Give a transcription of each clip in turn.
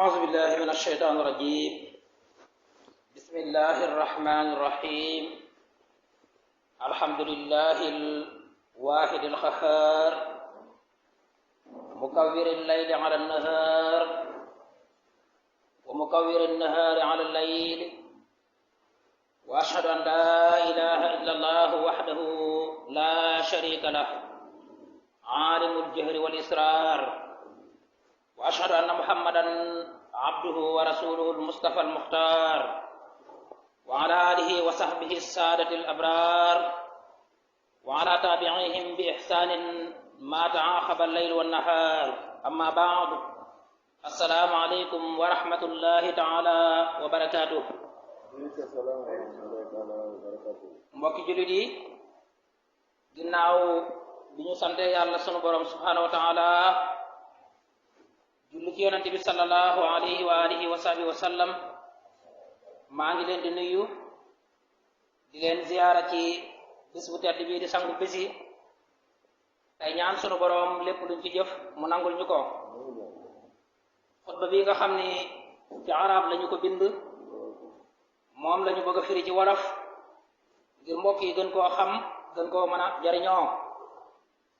أعوذ بالله من الشيطان الرجيم. بسم الله الرحمن الرحيم. الحمد لله الواحد القهار مكور الليل على النهار ومكور النهار على الليل، وأشهد أن لا إله إلا الله وحده لا شريك له عالم الجهر والإسرار، وأشهد أن محمدا عبده ورسوله المصطفى المختار، وعلى آله وصحبه السادة الأبرار، وعلى تابعيهم بإحسان ما تعاقب الليل والنهار. أما بعد، السلام عليكم ورحمة الله تعالى وبركاته. mbokki jullit yi, ginnaaw bi ñu sante yàlla sunu borom subhanahu wa taala, julli ci yonente bi sallallahu alayhi wa alihi wa sahbihi wa sallam, maa ngi leen di nuyu di leen ziyaara ci bis bu tedd bii di sangu bisi, tey ñaan sunu borom lépp luñ ci jëf mu nangul ñu ko. xutba bi nga xam ni ci arab lañu ko bind, moom lañu bëgg a firi ci wolof ngir mbokk yi gën koo xam, gën koo mën a jariñoo.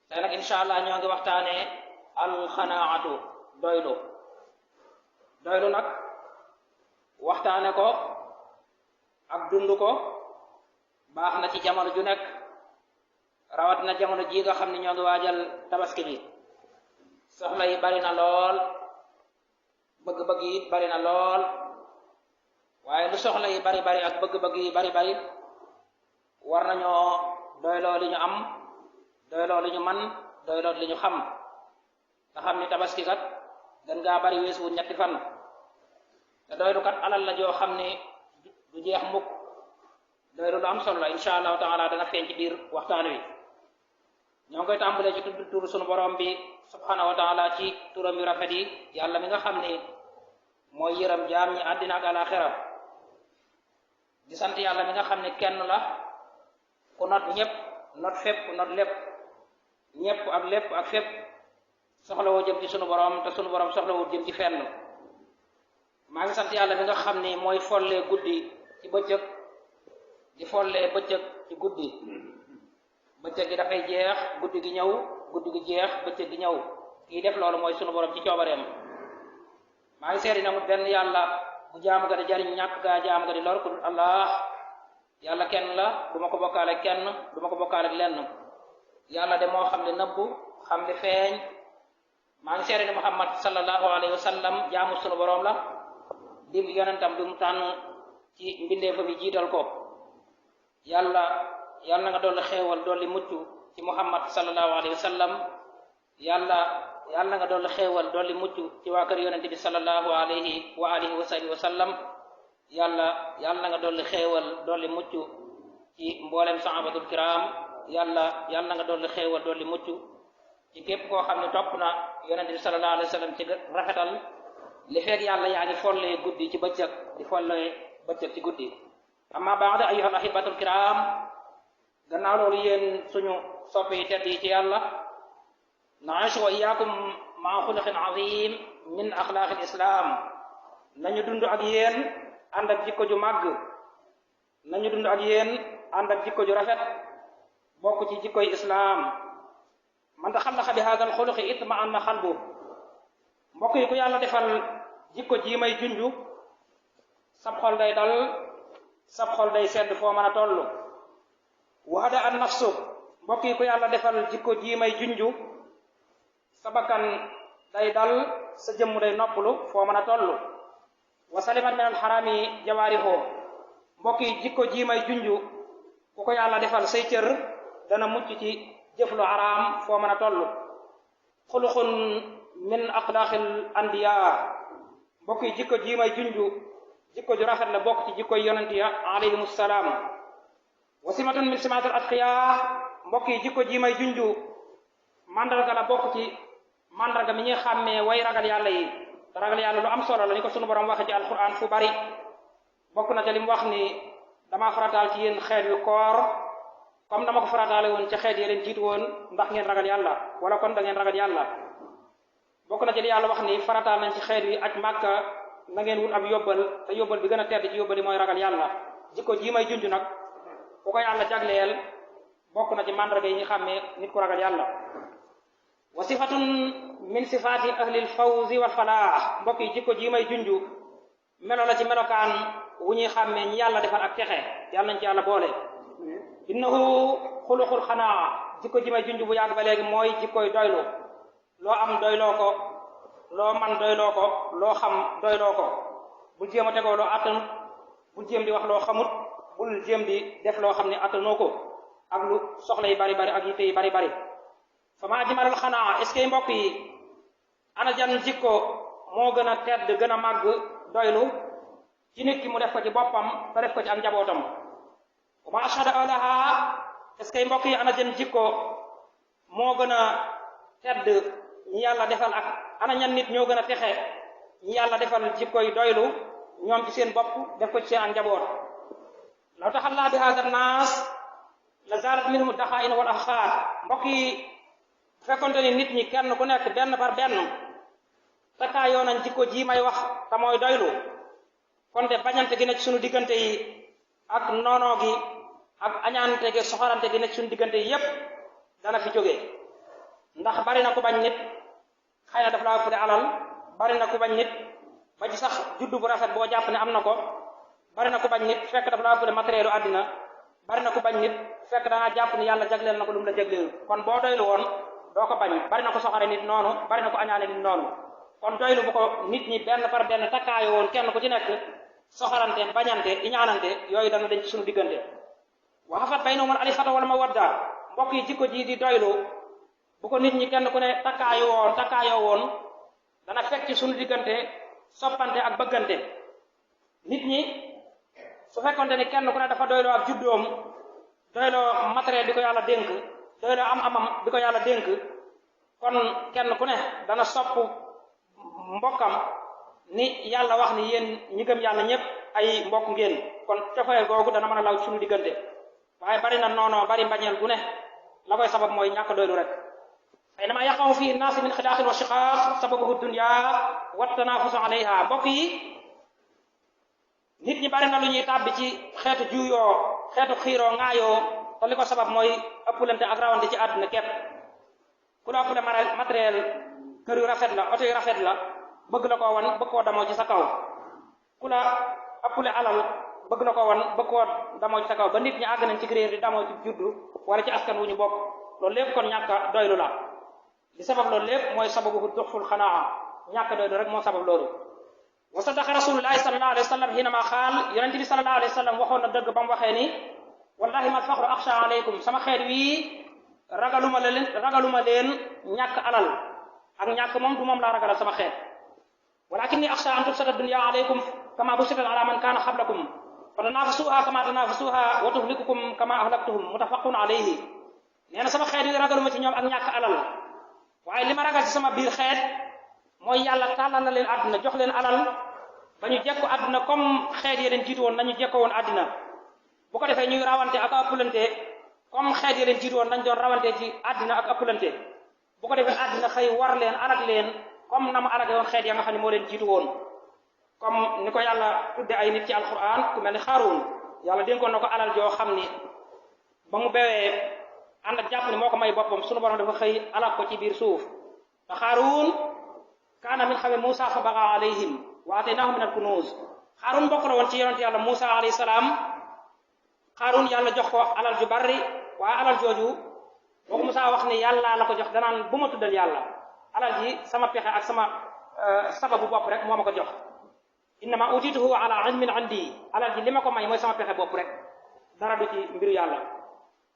tey nag incha allah ñoo ngi waxtaane alxanaatu, doylu. doylu nag waxtaane ko ak dund ko baax na ci jamono ju nekk, rawat na jamono ji nga xam ne ñoo ngi waajal tabaski bi. soxla yi bari na lool, bëgg-bëgg yi bari na lool, waaye lu soxla yi bari bari ak bëgg-bëgg yi bari bari, war nañoo doyloo li ñu am, doyloo li ñu man, doyloo li ñu xam. nga xam ni tabaski kat gën ngaa bari weesu ñetti fan, te doylu kat alal la joo xam ni du jeex mukk. doylu lu am solo la, insha allahu taala dana feeñ ci biir waxtaan wi. ñoo ngi koy tàmbalee ci tudd turu sunu borom bi subhanahu wa taala ci turam yu rafet yi, yàlla mi nga xam ni mooy yërëm jaam ñi àddina ak alaxira. di sant yàlla mi nga xam ni kenn la, ku not ñépp, not fépp, not lépp, ñépp ak lépp ak fépp, soxlawoo jëm ci sunu borom, te sunu borom soxlawoo jëm ci fenn. maa ngi sant yàlla mi nga xam ni mooy follee guddi ci bëccëg, di follee bëccëg ci guddi. bëccëg gi dafay jeex, guddi gi ñëw, guddi gi jeex, bëccëg gi ñëw. kii def loolu mooy sunu borom ci coobareem. maa ngi seeri na mu benn yàlla bu jaam ga di jariñ, ñàkk gaa jaam ga di lor, ku dul allah. yàlla kenn la, du ma ko bokkaale kenn, du ma ko bokkaale lenn. yàlla de moo xam li nëbbu, xam li feeñ. maa ngi seeri ne muhammad sallallahu alayhi wa sallam jaamu sunu borom la, di yonentam bi mu tànn ci mbindeefam yi jiital ko. yàlla na nga dolli xéewal dolli mucc ci muhammad sallallahu alayhi wa sallam. yàlla na nga dolli xéewal dolli mucc ci waa kër yonente bi sallallahu alayhi wa alihi wa sahbihi wa sallam. yàlla na nga dolli xéewal dolli mucc ci mboolem sahabatul kiram. yàlla na nga dolli xéewal dolli mucc ci képp koo xam ne topp na yonente bi sallallahu alayhi wa sallam ci rafetal, li feeg yàlla yaa ngi follee guddi ci bëccëg, di follee bëccëg ci guddi. amma baada ayyuha al ahibatul kiram, gannaaw loolu yéen suñu soppe yi tedd yi ci yàlla, na'iishu wa iyyakum ma'a xuluqin azim min axlaaqil islam. nañu dund ak yéen ànd ak jikko ju màgg, nañu dund ak yéen ànd ak jikko ju rafet, bokk ci jikkoy islaam. man taxallaqa bi haadal xuluqi itma'anna qalbu. mbokk yi, ku yàlla defal jikko ji may junju, sab xol day dal, sab xol day sedd foo mën a toll. wahada an nafsu. mbokk yi, ku yàlla defal jikko ji may junju, sa bakkan day dal, sa jëmm day noppalu foo mën a toll. wa salimat min al xaraami jawaarihu. mbokk yi, jikko ji may junju ku ko yàlla defal, say cër dana mucc ci jëf lu xaraam foo mën a toll. xuluqun min axlaaqil anbiya. mbokk yi, jikko ji may junju jikko ju rafet la, bokk ci jikkoy yonent ya alayhimu salaam. wa simatun min simaatil atqiya. mbokk yi, jikko ji may junju mandarga la, bokk ci mandarga mi ñuy xàmmee way ragal yàlla yi. te ragal yàlla lu am solo la, ni ko sunu borom waxe ci alquran fu bari. bokk na ca li mu wax ni dama farataal ci yéen xeet yu koor comme dama ko farataale woon ca xeet yi leen jiitu woon, ndax ngeen ragal yàlla, wala kon da ngeen ragal yàlla. bokk na ci li yàlla wax ni farataal nañ ci xeet wi aj Màkka na ngeen wut ab yóbbal te yóbbal bi gën a tedd ci yóbbali mooy ragal yàlla jikko ji may junj nag ku ko yàlla jagleel bokk na ci mandarga yi ñu xàmmee nit ku ragal yàlla wa sifatun min sifaati ahlil fawzi wal falaax mbokk yi jikko ji may junj melo la ci melokaan wu ñuy xàmmee ñi yàlla defal ak texe yàlla nañ ci yàlla boole innahu xuluqul xanaa jikko ji may junj bu yàgg ba léegi mooy jikkoy doylu loo am doyloo ko loo man doyloo ko loo xam doyloo ko bul jéem a tegoo loo attanut bul jéem di wax loo xamut bul jéem di def loo xam ne attanoo ko ak lu soxla yi bari bari ak yitte yi bari bari fa maa jimalal xanaa est-ce que mbokk yi ana jan jikko moo gën a tedd gën a màgg doylu ci nit ki mu def ko ci boppam te def ko ci ak njabootam wa ma ashhadu alaha est-ce que mbokk yi ana jan jikko moo gën a tedd ñi yàlla defal ak ana ñan nit ñoo gën a texe ñi yàlla defal jikko yi doylu ñoom ci seen bopp def ko ci seen ak njaboot law taxallaa bi haada naas la zaalat minhum daxaa'in wal axaar mbokk yi bu fekkonte ni nit ñi kenn ku nekk benn par benn takkaayoo nañ jikko ji may wax te mooy doylu kon de bañante gi ne ci suñu diggante yi ak noonoo gi ak añaante gi soxorante gi ne ci suñu diggante yi yépp dana fi jógee ndax bari na ku bañ nit xëy na daf laa ëppale alal bari na ku bañ nit ba ci sax juddu bu rafet boo jàpp ne am na ko bari na ku bañ nit fekk daf laa ëppale matériel u àddina bari na ku bañ nit fekk dangaa jàpp ni yàlla jagleel na ko lu mu la jagleel kon boo doylu woon doo ko bañ bari na ko soxore nit noonu bari na ko añaane nit noonu kon doylu bu ko nit ñi benn par benn takkaayo woon kenn ku ci nekk soxorante bañante iñaanante yooyu dana dañ ci suñu diggante wa xafat baynahumul alifata wal mawadda mbokk yi jikko ji di doylu bu ko nit ñi kenn ku ne takkaayoo woon dana fekk ci suñu diggante soppante ak bëggante nit ñi su fekkonte ni kenn ku ne dafa doyloo ak juddoom doyloo matériel bi ko yàlla dénk doyloo am-amam bi ko yàlla dénk kon kenn ku ne dana sopp mbokkam ni yàlla wax ni yéen ñi gëm yàlla ñëpp ay mbokk ngeen kon cofeel googu dana mën a law suñu diggante waaye bari na noonoo bari mbañeel gu ne la koy sabab mooy ñàkk doylu rek aynama yaqaw fi naasi min xilaafin wa shiqaaq sababuhu dunya wa tanaafusu alayha mbokk yi nit ñi bari na lu ñuy tàbbi ci xeetu juuyoo xeetu xiiroo ŋaayoo te li ko sabab mooy ëppulante ak rawante ci àdduna képp ku la ëppale matériel kër yu rafet la oto yu rafet la bëgg la koo wan bëgg koo damoo ci sa kaw ku la ëppale alal bëgg la koo wan bëgg koo damoo ci sa kaw ba nit ñi àgg nañ ci réer di damoo ci juddu wala ci askan wu ñu bokk loolu lépp kon ñàkk doylu la li sabab loolu lépp mooy sababu duxful xanaa ñàkk doylu rek moo sabab loolu wa sadaqa rasulullahi sallallahu alayhi wa sallam hinama xaal yonente bi sallallahu alayhi wa sallam waxoon na dëgg ba mu waxee ni wallahi ma faxru axsha alaykum sama xeet wii ragaluma leen ñàkk alal ak ñàkk moom du moom laa ragalal sama xeet walakin ni axsha an tufsada dunya alaykum kama busitat ala man kaana xablakum fa tanafasuha kama tanafasuha wa tuhlikukum kama ahlaktuhum mutafaqun alayhi nee na sama xeet wi ragaluma ci ñoom ak ñàkk alal waaye li ma ragal ci sama biir xeet mooy yàlla tàllal na leen àdduna jox leen alal ba ñu jekku àdduna comme xeet yi leen jiitu woon nañu jekko woon àdduna bu ko defee ñuy rawante ak ëppalante comme xeet yi leen jiitu woon nañ doon rawante ci àdduna ak ëppalante bu ko defee àdduna xëy war leen alag leen comme na mu alage woon xeet ya nga xam ne moo leen jiitu woon comme ni ko yàlla tudde ay nit ci alquran ku mel ni Xaaruun yàlla dénkoon na ko alal joo xam ni ba mu bewee ànd ak jàpp ni moo ko may boppam sunu borom dafa xëy alag ko ci biir suuf te Xaaruun kaana min xawmi Muusa fa bagaa alayhim wa ataynaahu min al-kunuuz Xaaruun bokk la woon ci yonent yàlla Muusa alayhi salaam Xaaruun yàlla jox ko alal ju bari waaye alal jooju boo ko Muusa wax ni yàlla la ko jox danaan bu ma tuddal yàlla alal ji sama pexe ak sama sababu bopp rek moo ma ko jox innama utituhu ala ilmin indi alal ji li ma ko may mooy sama pexe bopp rek dara du ci mbiru yàlla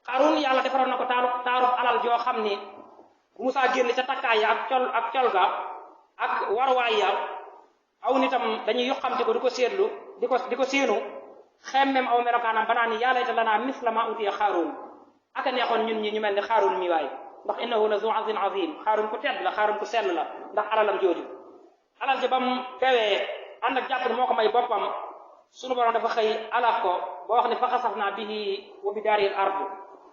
Xaaruun yàlla defaroon na ko taarub alal joo xam ni bu Muusa génn ca takkaay ya ak col ga ak warwaay ya aw nitam dañuy yoxamte ko di ko seetlu di ko séenu xemmem aw melokaanam banaa ni yàlla ita lanaa misla ma utiya Xaaruun aka neexoon ñun ñi ñu mel ni Xaaruun mi waay ndax innahu la zu azin azim Xaaruun ku tedd la Xaaruun ku sell la ndax alalam jooju alal ji ba mu bewee ànd ak jàpp ne moo ko may boppam sunu borom dafa xëy alal ko boo wax ne fa xasafnaa bihi wa bidaaril ard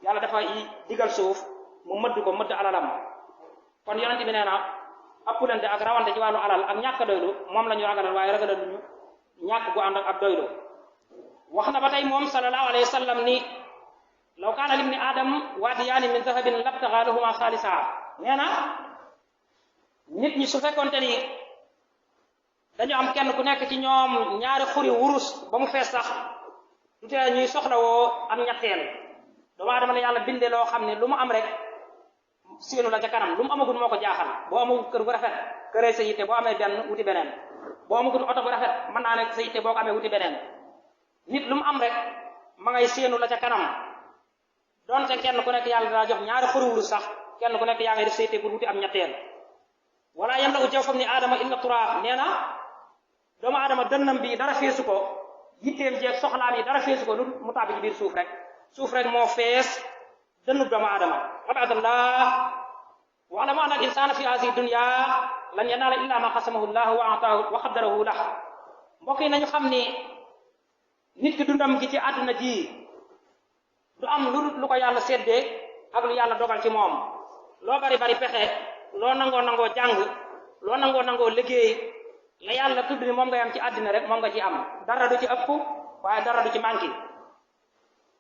yàlla dafa digal suuf mu mëdd ko mëdd alalam kon yonent bi nee na appulante ak rawante ci wàllu alal ak ñàkk doylu moom la ñu ragalal waaye ragalaluñu ñàkk gu ànd ak doylu wax na ba tey moom sallallahu alayhi wa sallam ni law kaana libni adam waadiyaani min dahabin labtagaa lahuma xaalisa nee na nit ñi su fekkonte ni dañu am kenn ku nekk ci ñoom ñaari xuri wurus ba mu fees sax du tee ñuy soxlawoo am ñetteel doomu aadama la yàlla bindee loo xam ne lu mu am rek séenu la ca kanam lu mu amagul moo ko jaaxal boo amagul kër gu rafet këree sa yitte boo amee benn wuti beneen boo amagul oto bu rafet mën naa ne sa yitte boo ko amee wuti beneen nit lu mu am rek ma ngay séenu la ca kanam donte kenn ku nekk yàlla daa jox ñaari xuri wurus sax kenn ku nekk yaa ngay def sa yitte pour wuti am ñetteel wala yam la u jaw fam ni aadama illa turaab nee na doomu aadama dënnam bi dara feesu ko yitteem jeeg soxlaam yi dara feesu ko lu mu tàbbi ci biir suuf rek moo fees dënnu doomu aadama abadallah wa'lamu anna al-insana fi hadhihi dunya lan yanala illa ma qasamahu Allah wa ataahu wa qaddarahu lah mbokk yi nañu xam ni nit ki dundam gi ci àdduna ji du am lu ko yàlla séddee ak lu yàlla dogal ci moom loo bari bari pexe loo nangoo jàng loo nangoo liggéey la yàlla tudd ni moom ngay am ci àddina rek moom nga ci am dara du ci ëpp waaye dara du ci manqué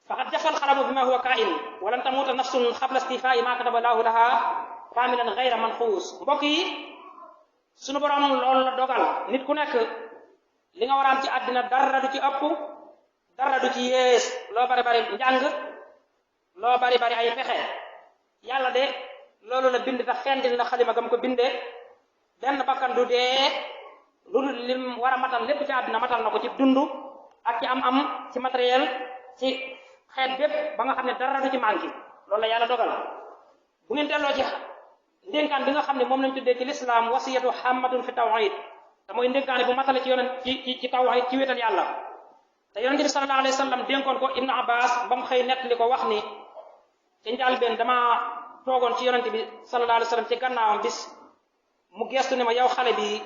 faqad jafal xalamu bima huwa kain walan tamuta nafsun xabla istifaa'i ma kataba laahu laha kaamilan gayra manxuus mbokk yi sunu borom loolu la dogal nit ku nekk li nga war a am ci àddina dara du ci ëpp dara du ci yées loo bari bari njàng loo bari bari ay pexe yàlla de loolu la bind tax fendil la xalima gam ko binde benn bakkan du dee lu dul lim war a matal lépp ci àddina matal na ko ci dund ak ci am ci matériel ci xeet bépp ba nga xam ne dara du ci manqué loolu la yàlla dogal bu ngeen delloo ci ndénkaan bi nga xam ne moom lañ tuddee ci lislaam wasiyatu hammatun fi tawhid te mooy ndénkaane bu matale ci yonent ci tawhid ci wéetal yàlla te yonent bi sallallahu alayhi wa sallam dénkoon ko Ibnu Abbas ba mu xëy nettali ko wax ni ci njàlbeen dama toogoon ci yonent bi sallallahu alayhi wa sallam ci gannaawam bis mu geestu ne ma yow xale bi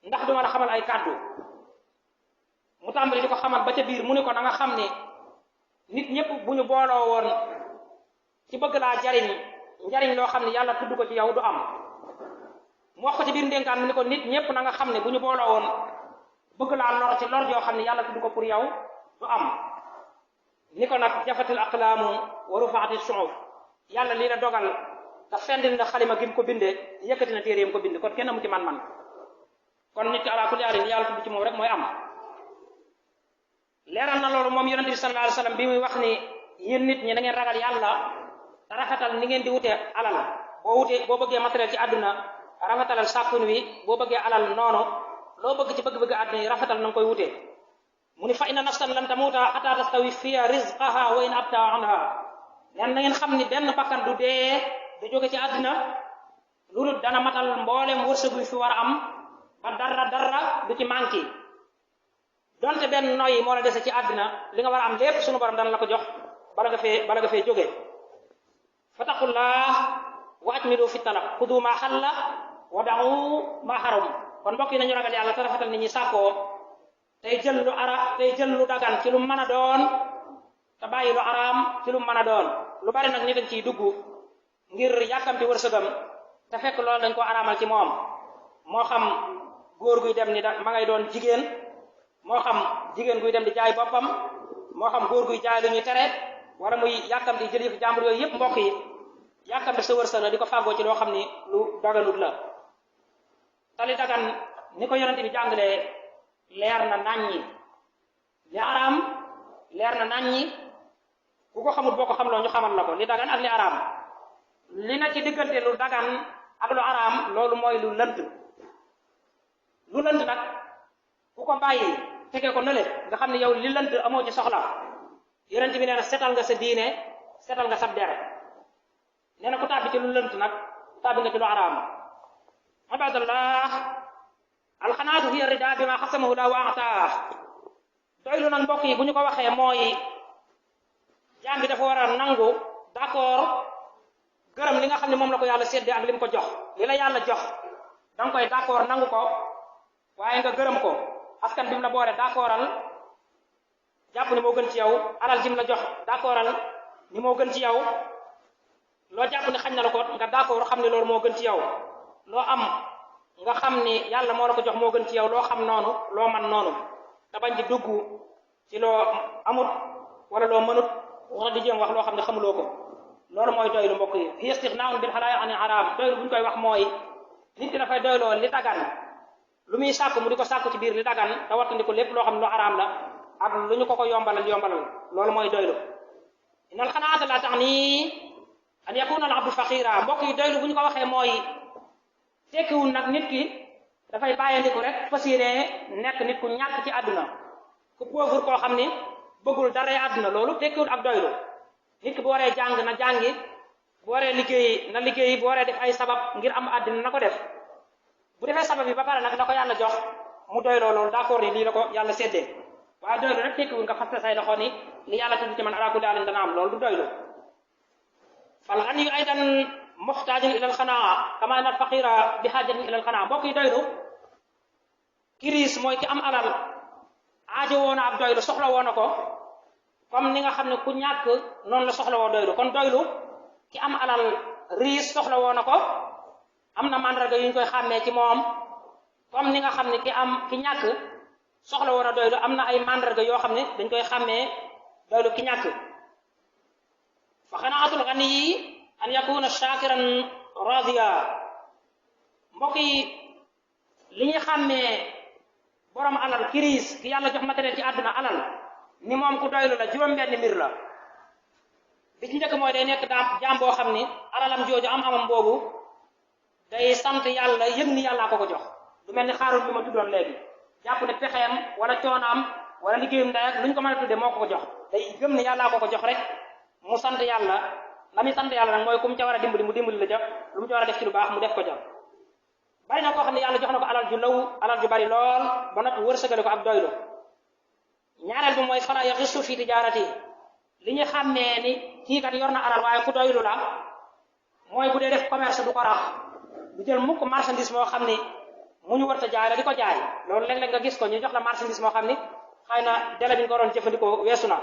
ndax duma la xamal ay kàddu mu tàmbali di ko xamal ba ca biir mu ne ko da nga xam ne nit ñëpp bu ñu booloo woon ci bëgg laa njariñ loo xam ne yàlla tudd ko ci yow du am mu wax ko ci biir ndénkaan mi ni ko nit ñëpp na nga xam ne bu ñu booloo woon bëgg laa lor ci lor yoo xam ne yàlla tudd ko pour yow du am ni ko nag jafatil aqlaamu wa rufaati suhuf yàlla lii la dogal te fendil na xalima gi mu ko bindee yëkkati na téere yi mu ko bind kon kenn amu ci man-man kon nit ki ala kulli haalin yàlla tudd ci moom rek mooy am leeral na loolu moom yonente bi sallallahu alayhi wasallam bi muy wax ni yéen nit ñi na ngeen ragal yàlla te rafetal ni ngeen di wute alal boo bëggee matériel ci àdduna rafetalal sàkkun wi boo bëggee alal noonu loo bëgg ci bëgg-bëgg àdduna yi rafetal na nga koy wute mu ni fa inna nafsan lan tamuuta hatta tastawi fiha rizqaha wa in abta anha leen na ngeen xam ni benn bakkan du dee du jóge ci àdduna lu dul dana matal mboolem wërsëg wi fi war a am ba dara du ci manqué donte benn noyyi moo la dese ci àddina li nga war a am lépp sunu borom dana la ko jox bala nga fee jóge fattaqullah wa ajmilu fi talab xudu ma xalla wa da'u ma xaram kon mbokk yi nañu ragal yàlla te rafetal nit ñi sàkkoo tey jël lu dagan ci lu mën a doon te bàyyi lu araam ci lu mën a doon lu bari nag nit dañ ciy dugg ngir yàkkamti wërsëgam te fekk loolu dañ ko araamal ci moom moo xam góor guy dem ni ma ngay doon jigéen moo xam jigéen guy dem di jaay boppam moo xam góor guy jaay lu ñuy tere wala muy yàkkamti jël yëf jàmbur yooyu yëpp mbokk yi yàkkamti sa wërsëg la di ko fàggoo ci loo xam ni lu daganut la te li dagan ni ko yonente bi jàngalee leer na naññi li araam leer na naññi ku ko xamul boo ko xamloo ñu xamal la ko li dagan ak li araam li na ci diggante lu dagan ak lu araam loolu mooy lu lënt nag ku ko bàyyi fekkee ko nële nga xam ne yow li lënt amoo ci soxla yonent bi nee na setal nga sa diine setal nga sab der nee na ku tàbbi ci lu lënt nag tàbbi nga ci lu araam ibadallah alxanaatu hiya rida bi ma xasamahu la wa ataah doylu nag mbokk yi bu ñu ko waxee mooy jaam bi dafa war a nangu d'accord gërëm li nga xam ne moom la ko yàlla séddee ak li mu ko jox li la yàlla jox danga koy d'accord nangu ko waaye nga gërëm ko askan bi mu la boole d'accordal jàpp ni moo gën ci yow alal jim la jox d'accordal ni moo gën ci yow loo jàpp ni xañ na la ko nga d'accord xam ne loolu moo gën ci yow loo am nga xam ni yàlla moo la ko jox moo gën ci yow loo xam noonu loo man noonu te bañ di dugg ci loo amut wala loo mënut wala di jéem wax loo xam ne xamuloo ko loolu mooy doylu mbokk yi fi istixnaa'un bil xalaali ani araam doylu bu ñu koy wax mooy nit ki dafay doyloo li dagan lu muy sàkku mu di ko sàkku ci biir li dagan te wattandi ko lépp loo xam ne lu araam la ak lu ñu ko yombalal loolu mooy doylu innal xanaata la taxni an yakuna al abdu faqira mbokk yi doylu bu ñu ko waxee mooy tekkiwul nag nit ki dafay bàyyandiku rek fas yéene nekk nit ku ñàkk ci àdduna ku pauvre koo xam ni bëggul dara àdduna loolu tekkiwul ak doylu nit ki bu waree jàng na jàngi bu waree liggéey na liggéey bu waree def ay sabab ngir am àddina na ko def bu defee sabab yi ba pare nag la ko yàlla jox mu doyloo loolu d'accord ni lii la ko yàlla séddee waaye doylu rek tekkiwul nga fas say loxo ni li yàlla tudd ci man ala kulli halin dana am loolu du doylu fal ghaniyu aydan muhtaajun ila alxanaa kama anna alfaqira bi haajatin ila alxanaa mbokk yi doylu kiris mooy ki am alal aajo woona ab doylu soxla woona ko comme ni nga xam ne ku ñàkk noonu la soxla woo doylu kon doylu ki am alal riis soxla woona ko am na mandarga yu ñu koy xàmmee ci moom comme ni nga xam ne ki ñàkk soxla woon a doylu am na ay mandarga yoo xam ne dañ koy xàmmee doylu ki ñàkk fa qanaatul ghaniyi an yakuna shakiran radiya mbokk yi li ñuy xàmmee borom alal kiris ki yàlla jox matériel ci àdduna alal ni moom ku doylu la juróom-benn mbir la bi ci njëkk mooy day nekk jaam boo xam ni alalam jooju am-amam boobu day sant yàlla yëg ni yàllaa ko jox lu mel ni xaarul bi ma tuddoon léegi jàpp ne pexeem wala coonaam wala liggéeyum ndey ak lu ñu ko mën a tudde moo ko jox day gëm ne yàllaa ko jox rek mu sant yàlla la muy sant yàlla nag mooy ku mu ca war a dimbali mu dimbali la jox lu mu ca war a def ci lu baax mu def ko jox bari na koo xam ne yàlla jox na ko alal ju law alal ju bari lool ba noppi wërsëgale ko ak doylu ñaareel bi mooy fala yaxisu fi tijaarati li ñu xàmmee ni kii kat yor na alal waaye ku doylu la mooy bu dee def commerce du ko rax du jël mukk marchandise moo xam ni mu ñu warta jaay la di ko jaay loolu léeg-léeg nga gis ko ñu jox la marchandise moo xam ni xëy na délai bi ñu ko doon jëfandikoo weesu na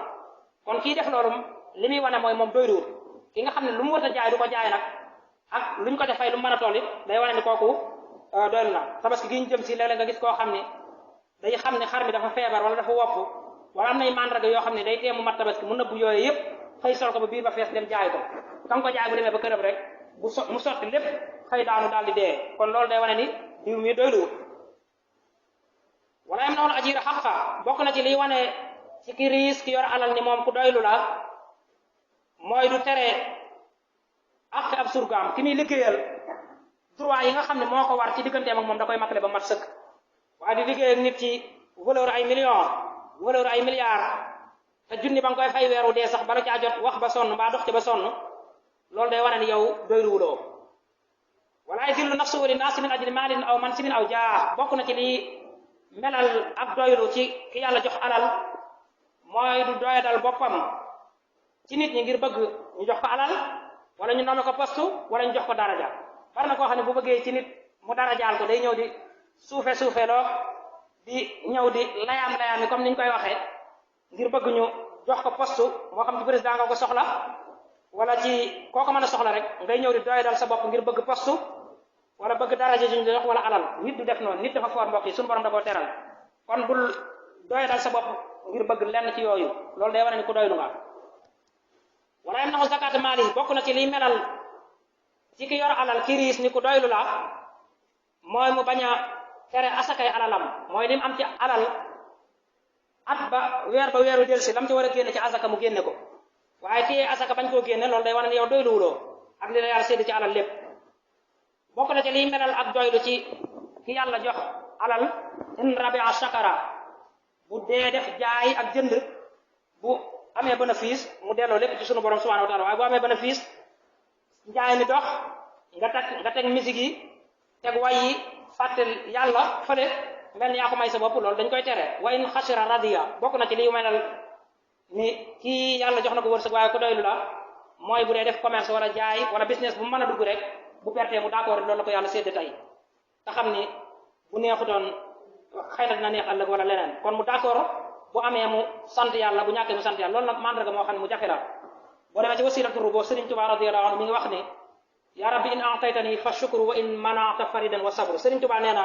kon kii def loolu li muy wane mooy moom doyluwul ki nga xam ne lu mu warta jaay du ko jaay nag ak lu ñu ko defay lu mu mën a toll it day wane ni kooku doylu na tabaski gi ñu jëm si léeg-léeg nga gis koo xam ni day xam ne xar mi dafa feebar wala dafa wopp wala am nay mandarga yoo xam ne day teemu mat tabaski mu nëbbu yooyu yëpp xëy sol ko ba biir ba fees dem jaay ko kan ko jaay bu demee ba këram rek mu sotti lépp xëy daanu daal di dee kon loolu day wane ni diw mi doyluwul wala yam na woon ajira xaqa bokk na ci liy wane ci ki riis ki yor alal ni moom ku doylu la mooy du tere ak ab surgaam ki muy liggéeyal droit yi nga xam ne moo ko war ci digganteem ak moom da koy matale ba mat sëkk waaye di liggéey ak nit ci valeur ay millions valeur ay milliards te junni ba nga koy fay weeru dee sax bala caa jot wax ba sonn mbaa dox ci ba sonn loolu day wane ni yow doyluwuloo wala yadillu nafsuhu li naasi min ajli maalin aw mansibin aw jaah bokk na ci lii melal ak doylu ci ki yàlla jox alal mooy du doyadal boppam ci nit ñi ngir bëgg ñu jox ko alal wala ñu nommé ko poste wala ñu jox ko daraja bari na koo xam ne bu bëggee ci nit mu darajaal ko day ñëw di suufeloo di ñëw di layaam-layaami comme ni ñu koy waxee ngir bëgg ñu jox ko poste moo xam ci président nga ko soxla wala ci koo ko mën a soxla rek ngay ñëw di doyadal sa bopp ngir bëgg poste wala bëgg daraja juñ jox wala alal nit du def noonu nit dafa foor mbokk yi suñu borom da koo teral kon bul doyadal sa bopp ngir bëgg lenn ci yooyu loolu day wane ni ku doylu nga wala yam naxu zakat maali bokk na ci liy melal ci ki yor alal ki riis ni ku doylu la mooy mu bañ a tere asakay alalam mooy lim am ci alal at ba weeru delsi lam ci war a génne ci asaka mu génne ko waaye téye asaka bañ koo génne loolu day wane ni yow doyluwuloo ak li la yàlla sédd ci alal lépp bokk na ci liy melal ak doylu ci ki yàlla jox alal in rabia shakara bu dee def jaay ak jënd bu amee bénéfice mu delloo lépp ci sunu borom subhanahu wa taala waaye bu amee bénéfice njaay mi dox nga teg musique yi teg way yi fàttel yàlla fële mel ni yaa ko may sa bopp loolu dañ koy tere wa in xasira radiya bokk na ci liy melal ni kii yàlla jox na ko wërsëg waaye ku doylu la mooy bu dee def commerce wala jaay wala business bu mën a dugg rek bu pertee mu d'accord loolu la ko yàlla sédd tey te xam ni bu neexutoon xëy na dina neex ëllëg wala leneen kon mu d'accord bu amee mu sant yàlla bu ñàkkee mu sant yàlla loolu nag mandarga moo xam ne mu jafe la boo demee ci wasilatu rubo Sëriñ Tuubaa radiyallahu anhu mi ngi wax ni ya rabbi in a'taytani fa shukru wa in mana'ta faridan wa sabru Sëriñ Tuubaa nee na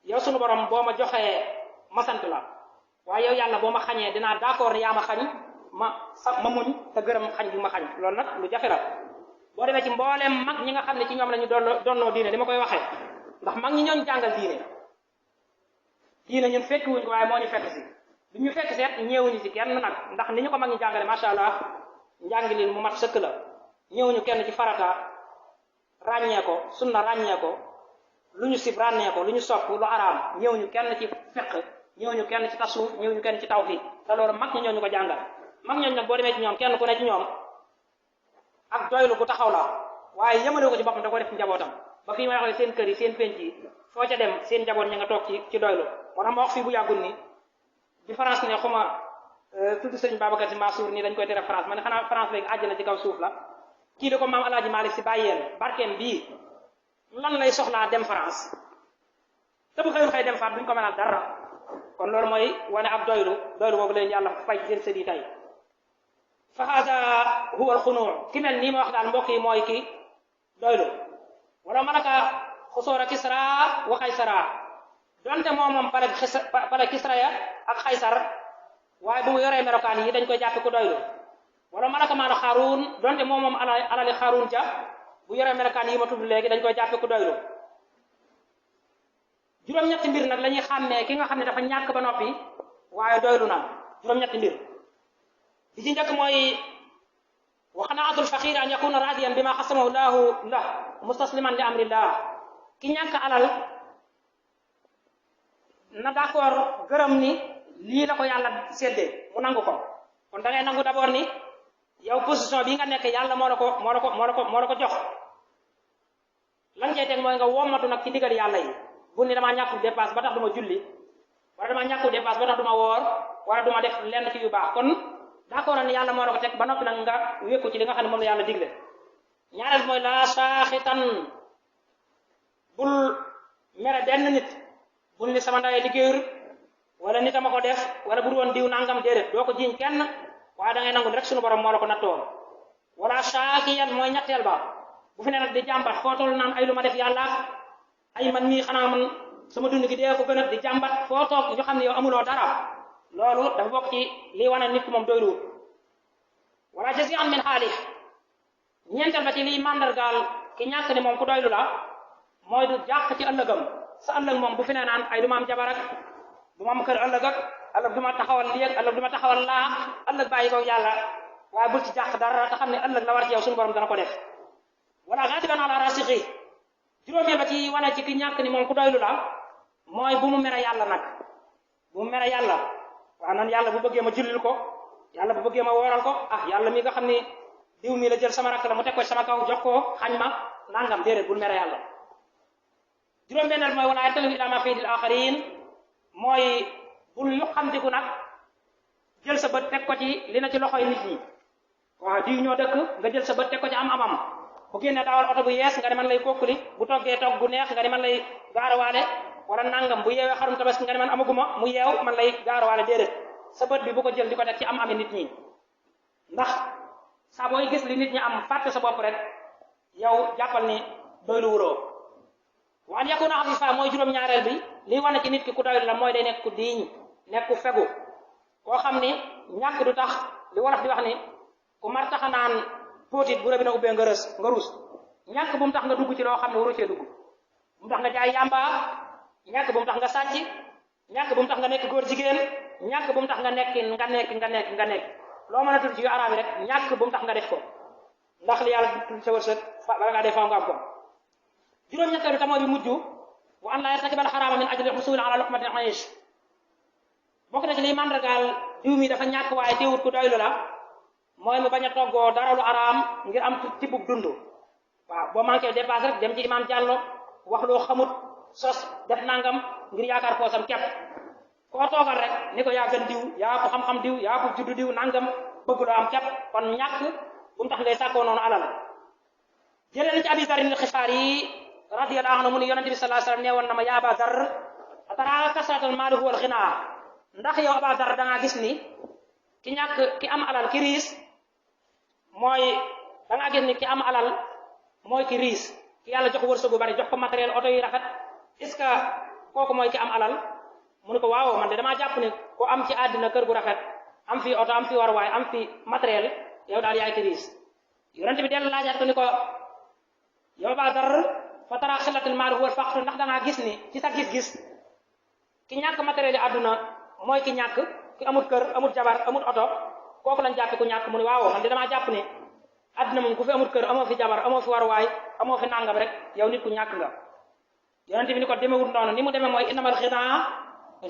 yow sunu borom boo ma joxee ma sant la waaye yow yàlla boo ma xañee dinaa d'accord ne yaa ma xañ ma muñ te gërëm xañ bi ma xañ loolu nag lu jafe la boo demee ci mbooleem mag ñi nga xam ne ci ñoom la ñu donnoo diine li ma koy waxee ndax mag ñi ñooñ jàngal diine ñun fekk wuñ ko waaye moo ñu fekk si bi ñu fekk seet ñëwuñu ci kenn nag ndax ni ñu ko mag ñi jàngale macha allah njàngilin mu mat sëkk la ñëwuñu kenn ci farata ràññee ko sunna ràññee ko lu ñu sib ràññee ko lu ñu sopp lu araam ñëwuñu kenn ci fiqh ñëwuñu kenn ci tasawuf ñëwuñu kenn ci tawhid te loolu mag ñi ñooñu ko jàngal mag ñooñu nag boo demee ci ñoom kenn ku ne ci ñoom ak doylu bu taxaw la waaye yëmale ko ci boppam da ko def ci njabootam ba fii may waxee seen kër yi seen penc yi foo ca dem seen njaboot ña nga toog ci doylu moo tax ma wax fii bu yàggul ni bi France ne xuma tudd sëñ Babacar Si Mansour nii dañ koy tere France ma ne xanaa France léegi àjjana ci kaw suuf la kii la ko maam Alaaji Malick Si bàyyeel barkeem bii lan lay soxlaa dem France te bu xëyul xëy dem faat duñ ko mënal dara kon loolu mooy wane ab doylu boobu leen yàlla fay ci seen sëdi tey fa hada huwa alxunuu ki mel nii ma wax daal mbokk yi mooy ki doylu wala malaka xusoora Kisra wa Xaysara donte moom pale Kisra ya ak Xaysar waaye bu mu yoree melokaan yi dañ koy jàppe ku doylu wala malaka maala Xaaruun donte moom alali Xaaruun ja bu yoree melokaan yi ma tudd léegi dañ koy jàppe ku doylu juróom-ñetti mbir nag la ñuy xàmmee ki nga xam ne dafa ñàkk ba noppi waaye doylu na juróom-ñetti mbir bi ci njëkk mooy wa qanaatul faqiir an yakuna raadiyan bima xasamahu laahu lah mustasliman li amrillah ki ñàkk alal na d'accord gërëm ni lii la ko yàlla séddee mu nangu ko kon da ngay nangu d'abord ni yow position bi nga nekk yàlla moo la ko jox lan cay teg mooy nga wommatu nag ci ndigal yàlla yi bu ni damaa ñàkkul dépasse ba tax du ma julli wala damaa ñàkkul dépasse ba tax du ma woor wala du ma def lenn ci yu baax kon d'accord ni yàlla moo la ko teg ba noppi nag nga wékku ci li nga xam ne moom la yàlla digle ñaareel mooy laa saaxitan bul mere benn nit bul ni sama ndawee liggéeyul wala nit a ma ko def wala bul woon diw nangam déedéet doo ko jiiñ kenn waaye da ngay nangu rek suñu borom moo la ko nattoon wala saakiyan mooy ñetteel ba bu fi ne nag di jàmbat foo toll naan ay lu ma def yàlla ay man mii xanaa man sama dund gi dee ko gën a di jàmbat foo toog ñu xam ne yow amuloo dara loolu dafa bokk ci lii wane nit ki moom doyluwul wala jazi'an min xaali ñeenteel ba ci lii mandargaal ki ñàkk ni moom ku doylu la mooy du jàq ci ëllëgam sa ëllëg moom bu fi ne naan ay du ma am jabar ak du ma am kër ëllëg ak ëllëg du ma taxawal lii ak ëllëg du ma taxawal laa ëllëg bàyyi ko yàlla waaye bul ci jàq dara te xam ne ëllëg la war ci yow suñu borom dana ko def wala gaatiban ala rasiqi juróomeel ba ci wane ci ki ñàkk ni moom ku doylu la mooy bu mu mere yàlla nag bu mu mere yàlla waaw nan yàlla bu bëggee ma jullil ko yàlla bu bëggee ma wooral ko yàlla mi nga xam ni diw mi la jël sama rakk la mu teg ko sama kaw jox ko xañ ma nangam déedéet bul mere yàlla juróom-benneel mooy wala yartalifu ila ma fiidil axarin mooy bul yu xamtiku nag jël sa bët teg ko ci li na ci loxoy nit ñi waaw diw ñoo dëkk nga jël sa bët teg ko ci am-amam bu génnee dawal oto bu yees nga ne man lay kokkuli bu toggee togg bu neex nga ne man lay gaarawaale wala nangam bu yeewee xarum tabaski nga ne man amaguma mu yeew man lay gaarawaale déedéet sa bët bi bu ko jël di ko teg ci am-ami nit ñi ndax saa booy gis li nit ñi am fàtte sa bopp rek yow jàppal ni doylu wuroo wa an yakuna afifa mooy juróom-ñaareel bi li wane ci nit ki ku doylu la mooy day nekk ku diiñ nekk ku fegu koo xam ni ñàkk du tax li wolof di wax ni ku mar taxa naan póotit bu rëbi na ubbee nga ruus ñàkk bu mu tax nga dugg ci loo xam ne waru cee dugg bu mu tax nga jaay yàmba ñàkk bu mu tax nga sàcc ñàkk bu mu tax nga nekk góor jigéen ñàkk bu mu tax nga nekk loo mën a tudd ci yu araam yi rek ñàkk bu mu tax nga def ko ndax li yàlla tudd sa wërsëg bala ngaa def faaw nga am ko juróom-ñetteel bi tamoo bi mujj wa an laa yartakiba al xaraama min ajli xusuuli ala luqmatin aish bokk na ci liy màndargaal diw mi dafa ñàkk waaye teewut ku doylu la mooy mu bañ a toggoo dara lu araam ngir am tibbug dund waaw boo manqué dépasse rek dem ci imam Diallo wax loo xamut sos def nangam ngir yaakaar poosam kepp koo toogal rek ni ko yaa gën diw yaa ko xam-xam diw yaa ko juddu diw nangam bëgg loo am kepp kon ñàkk bu mu tax ngay sàkkoo noonu alal jëlee na ci Abi Zarrin al-Xifaari radiyallahu anhu mu ni yonente bi sallallahu alayhi wasallam nee woon na ma yaa Aba Zarr atara kasratal maali huwa al-ghina ndax yow Aba Zarr da ngaa gis ni ki ñàkk ki am alal ki riis mooy da ngaa gis ni ki am alal mooy ki riis ki yàlla jox wërsëgu bari jox ko matériel oto yi rafet est ce que kooku mooy ki am alal mu ne ko waaw man de damaa jàpp ne ko am ci àddina kër gu rafet am fi oto am fi warwaay am fi matériel yow daal yaay ki riis yonent bi dellu laajaat ko ni ko yow Abaa Dar fa tara xillatul maal huwa al-faqr ndax da ngaa gis ni ci sa gis-gis ki ñàkk matériel yi àdduna mooy ki ñàkk ki amul kër amul jabar amul oto kooku lañ jàppe ku ñàkk mu ne waaw man de damaa jàpp ne àdduna moom ku fi amul kër amoo fi jabar amoo fi warwaay amoo fi nangam rek yow nit ku ñàkk nga yonent bi ni ko demewul noonu ni mu demee mooy innamal xinaa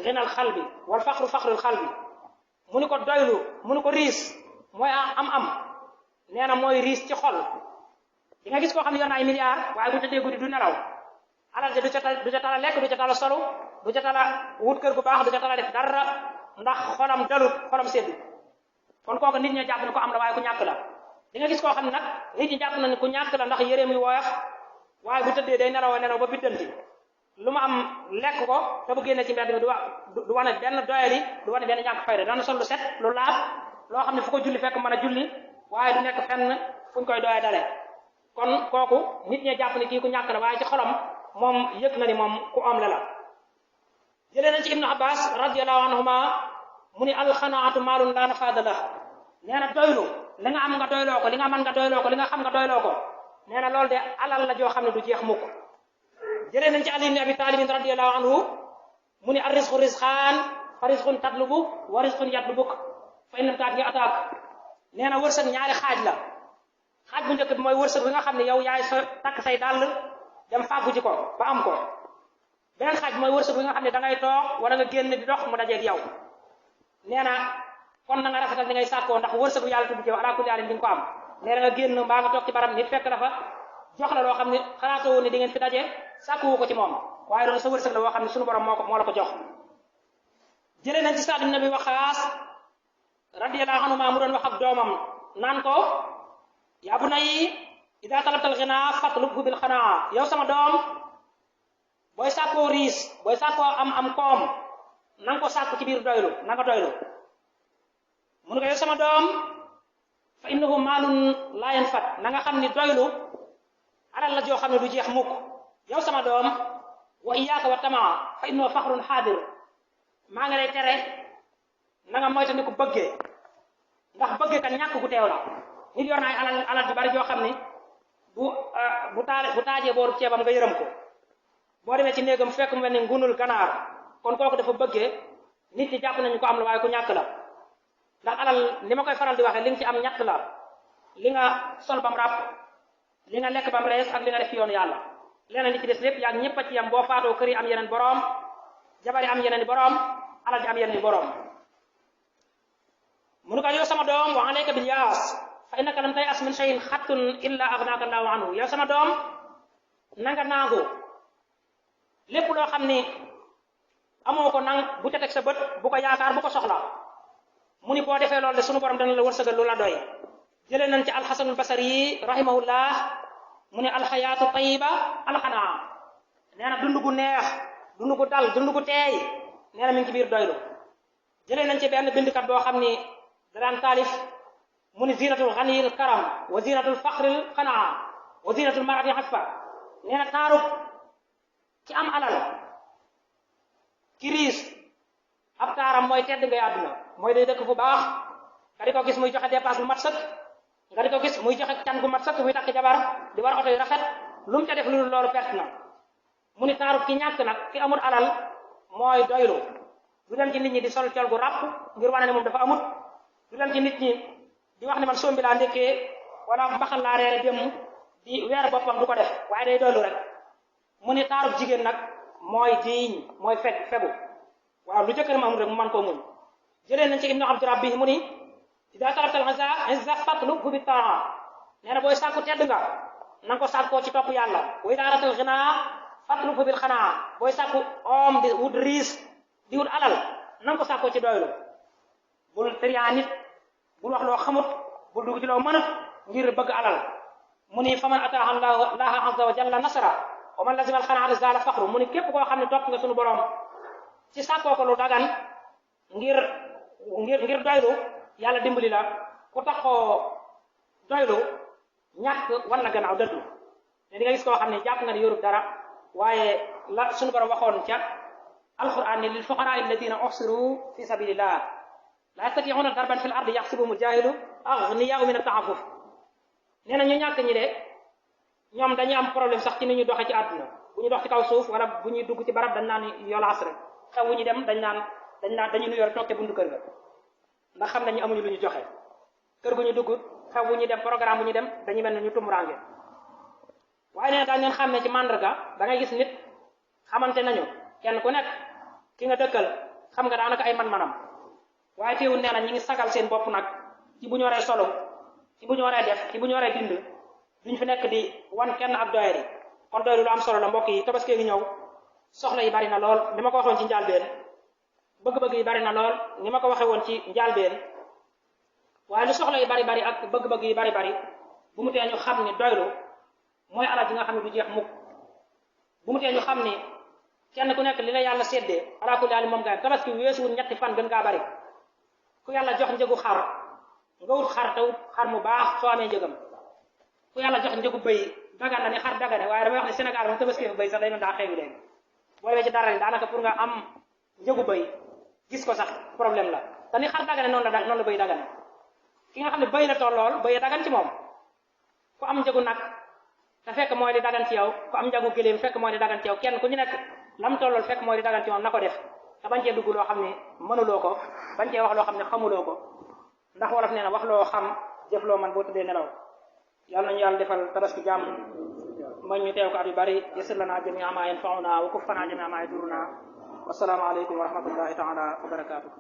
xinal xalbi wal faqru faqrul xalbi mu ni ko doylu mu ni ko riis mooy am nee na mooy riis ci xol di nga gis koo xam ne yor na ay milliards waaye bu tëddee guddi du nelaw alal de du ca tala lekk du ca tala solu du ca tala wut kër gu baax du ca tala def dara ndax xolam dalut xolam seddu kon kooku nit ñi jàpp ne ko am la waaye ku ñàkk la di nga gis koo xam ne nag nit ñi jàpp na ne ku ñàkk la ndax yéreem yu woyof waaye bu tëddee day nelaw ba biddanti lu mu am lekk ko te bu génnee ci mbedd mi du wane benn doyali du wane benn ñàkk fayda dana sol lu set lu laab loo xam ne fu ko julli fekk mën a julli waaye du nekk fenn fuñ koy doye dale kon kooku nit ñi jàpp ne kii ku ñàkk la waaye ci xolam moom yëg na ni moom ku am la jëlee nañ ci ibnu abbas radiallahu anhuma mu ni alxanaatu maalun laa nafaada la nee na doylu li nga am nga doyloo ko li nga mën nga doyloo ko li nga xam nga doyloo ko nee na loolu de alal la joo xam ne du jeex mukk jëlee nañ ci ali ibn abi talibin radiallahu anhu mu ni ar risqu risqaan fa risqun tatlubu wa risqun yatlubuk fa innam taat nga ataak nee na wërsëg ñaari xaaj la xaaj bu njëkk bi mooy wërsëg bi nga xam ne yow yaay sa takk say dàll dem fàggu ci ko ba am ko beneen xaaj bi mooy wërsëg bi nga xam ne da ngay toog wala nga génn di dox mu dajeeg yow nee na kon na nga rafetal di ngay sàkkoo ndax wërsëg bu yàlla tudd ci yow ala kulli haalin di nga ko am nee na nga génn mbaa nga toog ci barab nit fekk la fa jox la loo xam ne xalaatoo woon ne di ngeen fi daje sàkkuwu ko ci moom waaye loolu sa wërsëg la boo xam ne suñu borom moo la ko jox jëlee nañ ci Saad ibn Abi Waqaas radiyallahu anhu mu doon wax ak doomam naan ko yaa bunayya idaa talabtal ghinaa fatlubhu bil qanaa yow sama doom booy sàkkoo riis booy sàkkoo am koom na nga ko sàkku ci biir doylu na nga doylu mu ne ko yow sama doom fa innahu maalun laa yanfad na nga xam ni doylu alal la joo xam ne du jeex mukk yow sama doom wa iyyaaka wa tamaa fa innahu faxrun xaadir maa ngi lay tere na nga moytandiku bëggee ndax bëggee kan ñàkk gu teew la nit yor na ay alal ju bari joo xam ni bu taajee booru ceebam nga yërëm ko boo demee ci néegam fekk mu mel ni ngunul ganaar kon kooku dafa bëggee nit ñi jàpp nañu ko am la waaye ku ñàkk la ndax alal li ma koy faral di waxee li nga ci am ñett la li nga sol bam ràpp li nga lekk bam rees ak li nga def ci yoonu yàlla leneen li ci des lépp yaa ngi ñëpp a ci yam boo faatoo kër yi am yeneen boroom jabar yi am yeneen boroom alal ji am yeneen boroom munu ko yow sama doom wa alayka bil yaas fa innaka lam tay'as min shay'in xattun illa aghnaka Allahu anhu yow sama doom na nga naagu lépp loo xam ni amoo ko nang bu ca teg sa bët bu ko yaakaar bu ko soxla mu ni boo defee loolu de sunu borom dana la wërsëgal lu la doy jëlee nañ ci alxasanul basari rahimahullah mu ne alxayaatu tayiba alxanaa nee na dund gu neex dund gu dal dund gu teey nee na mi ngi ci biir doylu jëlee nañ ci benn bindkat boo xam ni da daan taalif mu ni zinatul xaniyil karam wa zinatul faqril xanaa wa zinatul marati xafa nee na taarub ci am alal ki riis ab taaram mooy tedd ngay àdduna mooy day dëkk fu baax nga di ko gis muy joxe dépense bu mat sëkk nga di ko gis muy joxe can gu mat sëkk muy takk jabar di war oto yu rafet lu mu ca def lu loolu perte na mu ni taarub ki ñàkk nag ki amul alal mooy doylu du dem ci nit ñi di sol col gu ràpp ngir wane ne moom dafa amut du dem ci nit ñi di wax ne man sombi laa ndékkee wala mbaxal laa reere dem di weer boppam du ko def waaye day doylu rek mu ni taarub jigéen nag mooy diiñ mooy fegu waaw lu jëkkëram amul rek mu man koo muñ jëlee nañ ci ibnu abdi rabbi mu ni ida talabtal izza fatlubhu bi taa nee na booy sàkku tedd nga na nga ko sàkkoo ci topp yàlla wa ida aratal ginaa fatlubhu bil xanaa booy sàkku om di wut riis di wut alal na nga ko sàkkoo ci doylu bul tëriyaa nit bul wax loo xamut bul dugg ci loo mënut ngir bëgg alal mu ni faman ataaha allaha azza wa jalla nasra wa man lazima alxanaata zaala faqru mu ni képp koo xam ne topp nga sunu borom ci sàkkoo ko lu dagan ngir doylu yàlla dimbali la ku taxoo doylu ñàkk war na gannaaw dëddu ne di nga gis koo xam ne jàpp nga ne yorub dara waaye la suñu borom waxoon ca alquran ne lil fuqaraa alladina uhsiru fi sabilillah la yastati'una darban fil ardi yaxsibuhumul jaahilu aghniyaa min at-ta'affuf nee na ñu ñàkk ñi de ñoom dañuy am problème sax ci ni ñu doxe ci àdduna bu ñu dox ci kaw suuf wala bu ñuy dugg ci barab dañ naan yolaas rek xew wu ñu dem dañu nuyoo toog te buntu kër ga ndax xam nañu amuñu lu ñu joxe kër gu ñu dugg xew bu ñu dem programme bu ñu dem dañuy mel ne ñu tumuraange waaye nee na daañu leen xàmmee ci mandarga da ngay gis nit xamante nañu kenn ku nekk ki nga dëkkal xam nga daanaka ay man-manam waaye teewul nee na ñi ngi sagal seen bopp nag ci bu ñu waree solo ci bu ñu waree def ci bu ñu waree bind duñ fi nekk di wan kenn ab doyari kon doyari lu am solo la mbokk yi tabaski ngi ñëw soxla yi bari na lool ni ma ko waxoon ci njàlbeen bëgg-bëgg yi bari na lool ni ma ko waxee woon ci njàlbeen waaye lu soxla yi bari ak bëgg-bëgg yi bari bu mu tee ñu xam ni doylu mooy alal ji nga xam ne du jeex mukk bu mu tee ñu xam ni kenn ku nekk li la yàlla séddee ala kulli haal moom nga tabaski weesuwul ñetti fan gën ngaa bari ku yàlla jox njëgu xar nga wut xar te wut xar mu baax soo amee njëgam ku yàlla jox njëgu bëy dagan na ni xar dagane waaye damay wax ne Sénégal moom tabaski fa bëy sax day mel daa xewi léegi boo demee ci dara ni daanaka pour nga am njëgu bëy gis ko sax problème la te ni xar dagane noonu la bëy dagane ki nga xam ne bëy la tollool bëy dagan ci moom ku am njëgu nag te fekk mooy di dagan ci yow ku am njëgu gëléem fekk mooy di dagan ci yow kenn ku ñu nekk lam tollool fekk mooy di dagan ci moom na ko def te bañ cee dugg loo xam ne mënuloo ko bañ cee wax loo xam ne xamuloo ko ndax wolof nee na wax loo xam jëf loo man boo tuddee nelaw yàlla nañu yàlla defal tabaski jàmm mañ ñu teew ko at yu bari yasir lana jami'a ma yanfa'una wa kuffana jami'a ma yadurruna wassalaamu aleykum wa rahmatullahi taala wa barakatuh